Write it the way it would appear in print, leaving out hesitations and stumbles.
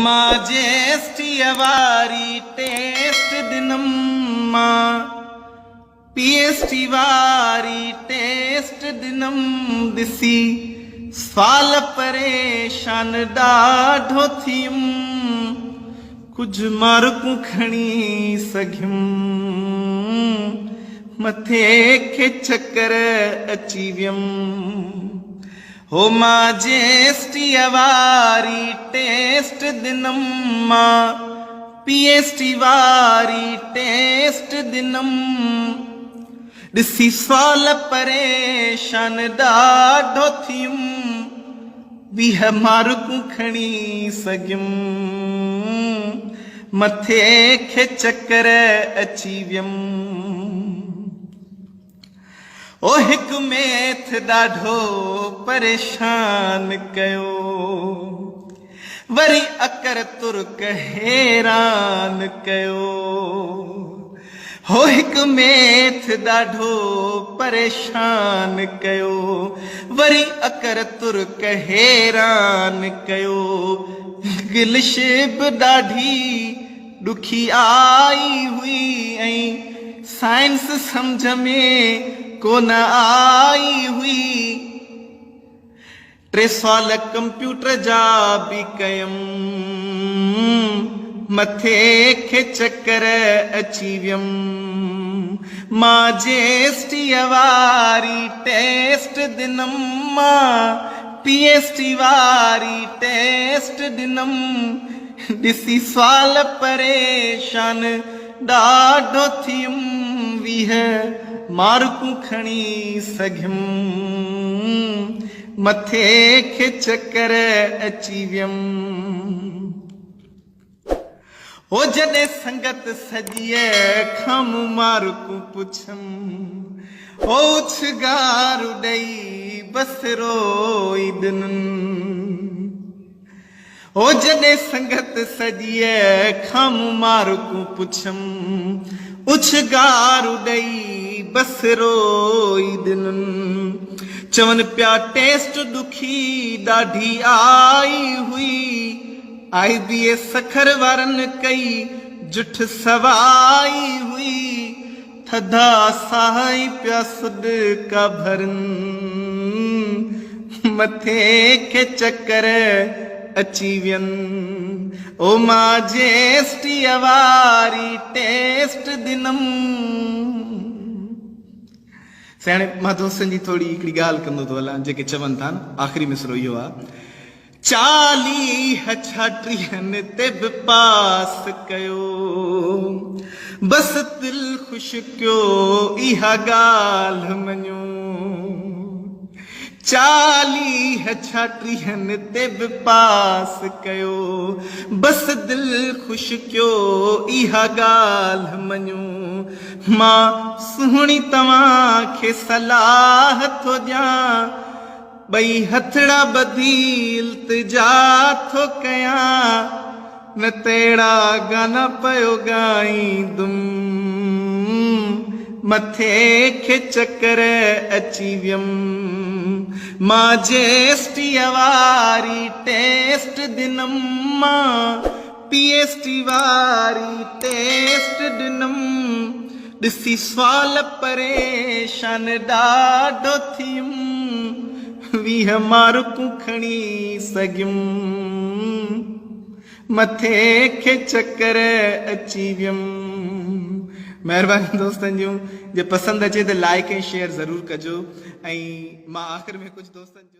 مان جي ايس ٽيء واري ٽيسٽ ڏنم، مان پي ايس ٽي واري ٽيسٽ ڏنم، ڏسي سوال پريشان ڏاڍو ٿيم، ڪجهه مارڪون کڻي سگهيم، مٿي کي چڪر اچي ويم. هو مان جي ايس ٽيء واري ٽيسٽ ڏنم، مان پي ايس ٽي واري ٽيسٽ ڏنم، ڏسي سوال پريشان ڏاڍو ٿيم، 20 مارڪون کڻي سگهيم، مٿي کي چڪر اچي ويم. او هڪ ميٿ ڏاڍو پريشان ڪيو، وري اڪر ترڪ حيران ڪيو. هو هڪ ميٿ ڏاڍو پريشان ڪيو، وري اڪر ترڪ حيران ڪيو. انگلش به ڏاڍي ڏکي آئي هئي ۽ سائنس سمجهه ۾ ڪونه آئي هئي. ٽي سوال ڪمپيوٽر جا به ڪيم، مٿي کي چڪر اچي ويم. مان جي ايس ٽيء واري ٽيسٽ ڏنم، مان پي ايس ٽي واري ٽيسٽ ڏنم، ڏسي سوال پريشان ڏاڍو ٿيم، 20 مارڪون کڻي سگهيم، مٿي کي چڪر اچي ويم. هو جڏهن سنگت سڄيء کان مون مارڪون پڇيم، هو اڇگارون ڏئي بس روئي ڏنن. هو جڏهن سنگت سڄيء کان مون مارڪون پڇيم، اڇگارون ڏئي بس روئي ڏنن. چون پيا ٽيسٽ ڏکي ڏاڍي آئي هئي، آء بي اي سکر وارن ڪئي جٺ سوائي هئي، ٿڌا ساهه ۽ پيا سڏڪا ڀرن، مٿي کي چڪر اچي وين. او مان جي ايس ٽيء واري ٽيسٽ ڏنم. سياڻي مان دوستن جي ٿوري هڪڙي ڳالهه ڪندو ٿو هلان جيڪي چون ٿا نه آخري مصرعو اهو آ. 40 ڇاٽيهن تي به پاس ڪيو، بس دل خوش ڪيو اها ڳالهه مڃو. 40 ڇاٽيهن تي به پاس ڪيو، بس دل خوش ڪيو اها ڳالهه مڃو. مان سهڻي توهان کي صلاح ٿو ڏيان، ٻئي هٿڙا ٻڌي التجا ٿو ڪيان، نه ته اهڙا گانا پيو ڳائيندم، مٿي کي چڪر اچي ويم. مان جي ايس ٽيء واري ٽيسٽ ڏنم، مان پي ايس ٽي واري ٽيسٽ ڏنم، ڏسي سوال پريشان ڏاڍو ٿيم، 20 مارڪون کڻي سگهيم، مٿي کي چڪر اچي ويم. مهرباني دوستن جون جي پسند اچي ته لائيڪ ۽ شيئر ضرور ڪجو ۽ مان آخر ۾ ڪجهه دوستن جو.